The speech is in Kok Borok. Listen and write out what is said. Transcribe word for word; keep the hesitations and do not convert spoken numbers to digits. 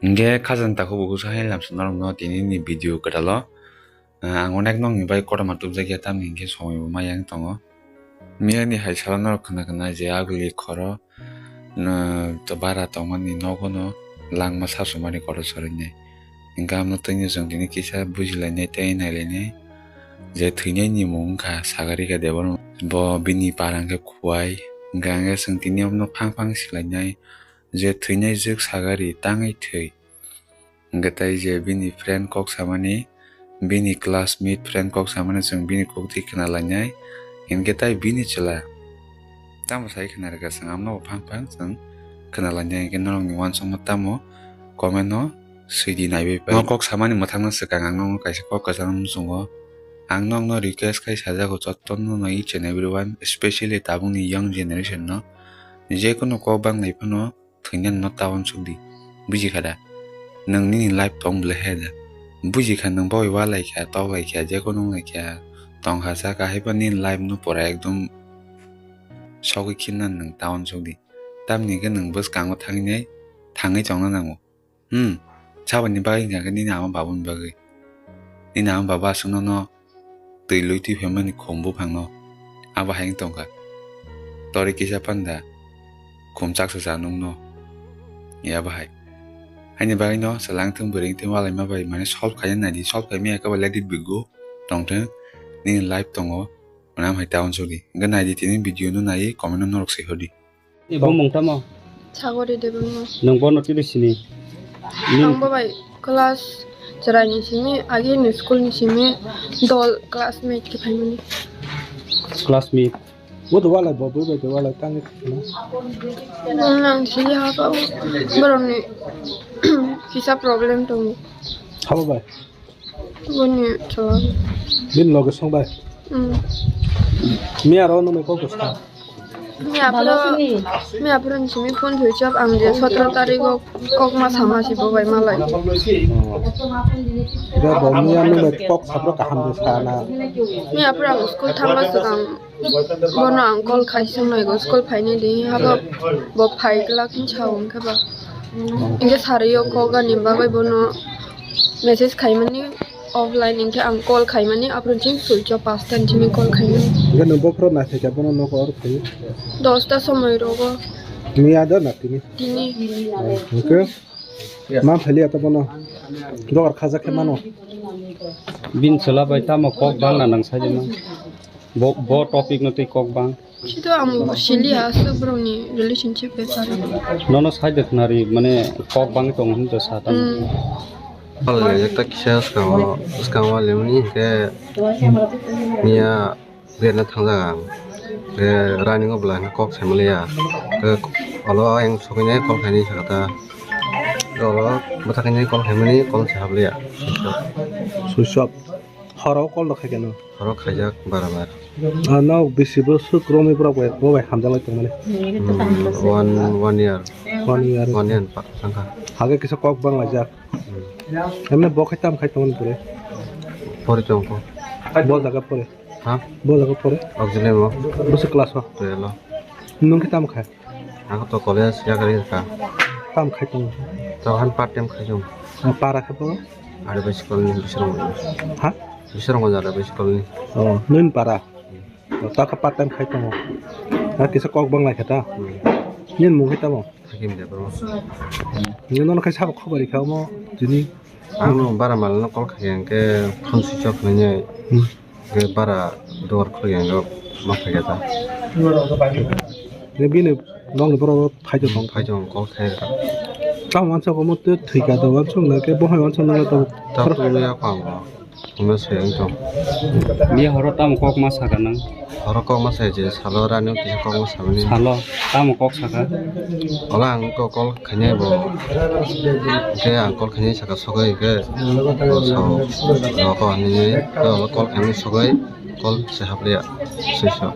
Hingke khajani takhuk bukusa hai lamsa norokno tini ni video kwtal o. Ah, ang onek nokni bai kotorma tubjakya, tamni hingke somoi bo maya wng tongo. Miyani hai salo norok khna khna je aguli khoro, no, to bara tongmani nogo no langma sasumani kotor sorinai. Hingke amno twino chwng tini kisa bujilainai tei nailainai je thwinaini mung wngkha Sagarika Debbarma. Bo bini para hingke Khuwai. Hingke ang chwng tini amno phang phang silainai je thwinai jwk Sagari tangwi thwi. Hingke tai je bini friend kok samani, bini classmate friend kok samani chwng bini kok twi khna lainai. Hingke tai bini chwla tamo sai khna rwkha, chwng amno bo phang phang chwng khna lainai. Hingke norokni uansukma tamo comment no swidi naibai pai. No kok samani mwthangna swkang ang nokno kaisa kok kwchangma muchungo. Ang nokno request khai sajago, jotono no each and everyone, especially tabukni young generation no, jekunu kok bang nai phano thwinani no ta uansuk di. Buji kha da? Nwng nini life tong bwle he da? Buji kha nwng bai ualai kha, toklai kha, jekunu wnglai kha, tong kha, cha kha, hai phano nini life no pura ekdom sogwi khinani nwng ta uansuk di. Tamni hwnkhe nwng bwskango thangwi nai, thangwi tongna nango. Hmm, saboni bagwi hwnkha khe nini ama babuni bagwi. Nini ama baba aswkno no twi lui twi phaimani khum buphangno abo hai wng tongkha. Tori kisa panda khum chaksa cha nungno. Ya bahai. Haini bagwino chwla wngthung bwrwi wngthung walaima bai mane solve khaina naidi, solve khaimaya khe bo let it be go tongthung. Nini life tongo, mane amhai ta uansukdi. Hwnkhe naidi tini video no naiwi comment no norok swi hodi. Ni bumung tamo? Sagori Debbarma. Nwng bono tini sini? Ni Ang bo bai class chwraini simi, agini school ni simi dol classmate khe phaimani. Classmate. Bo do walai bo, bo bai do walai tangwi khna. Ang sini ha ba borokni kisa problem tongo. Habo bai? Boni chwla. Bini loge song bai? Hmm. Miya ro nung mai kok bwskang? Miya aphuru, miya aphuru ni simi phone thwi chap ang je sotro tarik o kok ma sama si bo bai malai. Oh. Ga bo miya nung mai kok sapro kaham de sana. Miya aphuru ang school thangma swkang bono ang call khai song nai go, school phaini di habo bo phai glak hin sa hwnkhe ba. Hingke sari o kok ani bagwi bono message khaimani offline, hingke ang call khaimani aphuru chini switch off, pasta ni simi call khaimani. Hingke nwng bokhorok naithai kha bono nogo oro phaiwi? Dosta somoi rogo. Miya da na tini? Tini. Hingke ma phaili ata bono dogar khaja khe mano. Bini chwla bai tamo kok bangna nang sai de ma. Bo, bo topic no twi kok bang. Sito ang sili ha aswk borokni relationship bepar. Nono side khwnari mane kok bangwi tongo hinwi to sa tamo. Hmm. Ekta kisa swkango, swkango limni hwnkhe miya berna thangjak ang. Hwnkhe running o bwlai kok saimaliya. Hwnkhe olo ayang sokwi nai kok khainai sakha ta. Olo bwthaknai kok khaimani kok se habliya. Switch off. Horo kol rok khai khe no? Horo khaijak bara bar. Ah, no, bisi bo swk romwi borok bai, bo bai hamjak lai tongmani. Hmm, one, one year. One year. One year pa-, tangkha. Hage kisa kok bang laijak. Hmm. Emne bo khai tam khai tongmani pore? Pori tongkho. Bo jaga pore? Ha? Bo jaga pore? Auxiliary mo. Bwswk class o? Twelve o. Nwng khe tamo kha? Ang to college yakarwi kha. Tam khai tongo? To han part time khai tongo. Ah, para khe bo? Are bai school ni bisrong. Ha? Bisrong jara bai school ni. Oh, nwng para. Oh, ta khe part time khai tongo. Ha, kisa kok bang lai khe ta. Hmm. Nini mung khe tamo? Hakim de bro. Nini nono khai sabo khobor kha mo tini. Ang no bara mal no call khai ang khe phone switch off nai. Hmm. Hwnkhe bara dugar khulukya hwnkhe ma phaikha ta. Hwnkhe bini nokni borok phai tong. Phai tong, kok khai rwkha. Tamo uansuk omo twi thwikha do uansuk nai khe bo hai uansuk nang ta. Ta twi ya kha bo. Hwnma se wng tong. Ni horo tamo kok ma sakha nang? Horo kok ma sai je salo rani kisa kok ma samani. Salo tamo kok sakha? Ola ang kok call khainai bo. Hwnkhe ang call khainai saka sogwi hwnkhe. Bo sao. Roko hinwi hwnkhe ola call khainai sogwi call se hapliya. Swiso.